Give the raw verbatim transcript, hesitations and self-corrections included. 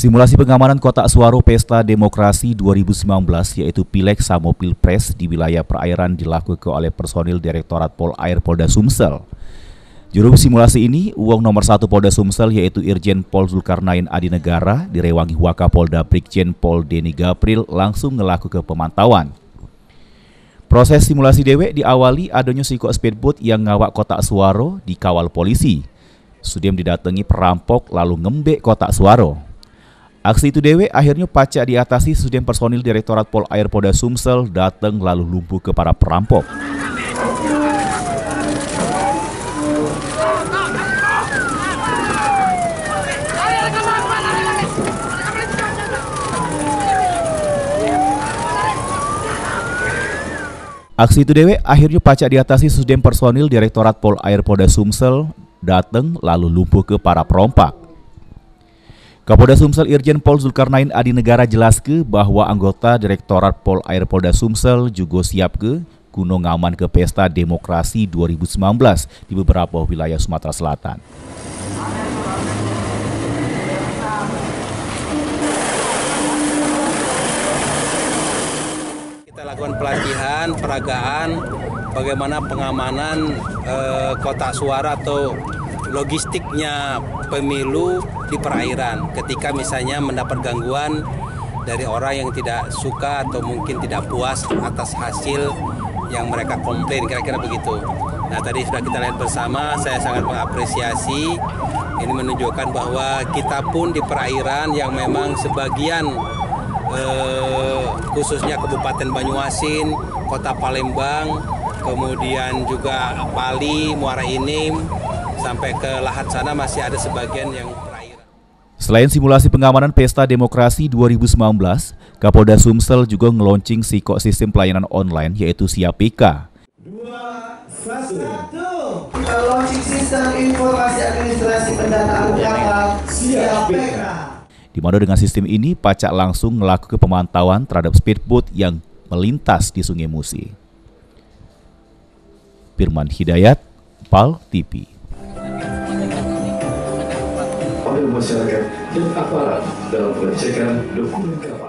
Simulasi pengamanan kotak suaro Pesta Demokrasi dua ribu sembilan belas, yaitu Pileg samo Pilpres di wilayah perairan, dilakuke oleh personil Direktorat Polair Polda Sumsel. Juru simulasi ini, uwong nomor satu Polda Sumsel, yaitu Irjen Pol Zulkarnain Adinegara, direwangi Wakapolda Brigjen Pol Deni Gapril, langsung ngelakuke pemantauan. Proses simulasi dewek diawali adonyo sikok speedboat yang ngawak kotak suaro dikawal polisi. Sudem didatengi perampok lalu ngembek kotak suaro. Aksi itu dewek akhirnyo pacak diatasi sudem personil Direktorat Polair Polda Sumsel dateng lalu lumpuhke para perampok. Aksi itu dewek akhirnyo pacak diatasi sudem personil Direktorat Polair Polda Sumsel dateng lalu lumpuhke para perompak. Kapolda Sumsel Irjen Pol Zulkarnain Adinegara jelaske bahwa anggota Direktorat Polair Polda Sumsel jugo siapke guno ngamanke Pesta Demokrasi dua ribu sembilan belas di beberapa wilayah Sumatera Selatan. Kita lakukan pelatihan, peragaan, bagaimana pengamanan, eh, kotak suara atau logistiknya pemilu di perairan. Ketika misalnya mendapat gangguan dari orang yang tidak suka atau mungkin tidak puas atas hasil yang mereka komplain, kira-kira begitu. Nah, tadi sudah kita lihat bersama, saya sangat mengapresiasi. Ini menunjukkan bahwa kita pun di perairan yang memang sebagian, eh, khususnya Kabupaten Banyuasin, Kota Palembang, kemudian juga Pali, Muara Inim, sampai ke Lahat sana masih ada sebagian yang perairan. Selain simulasi pengamanan Pesta Demokrasi dua ribu sembilan belas, Kapolda Sumsel juga ngeluncing sikok sistem pelayanan online, yaitu Siap P K. Dua, satu. Kita launching sistem informasi administrasi pendataan kapal Siap P K. Di mana dengan sistem ini pacak langsung ngelakuke pemantauan terhadap speedboat yang melintas di Sungai Musi. Firman Hidayat, Pal T V. Pada masyarakat dan aparat dalam pengecekan dokumen kapal.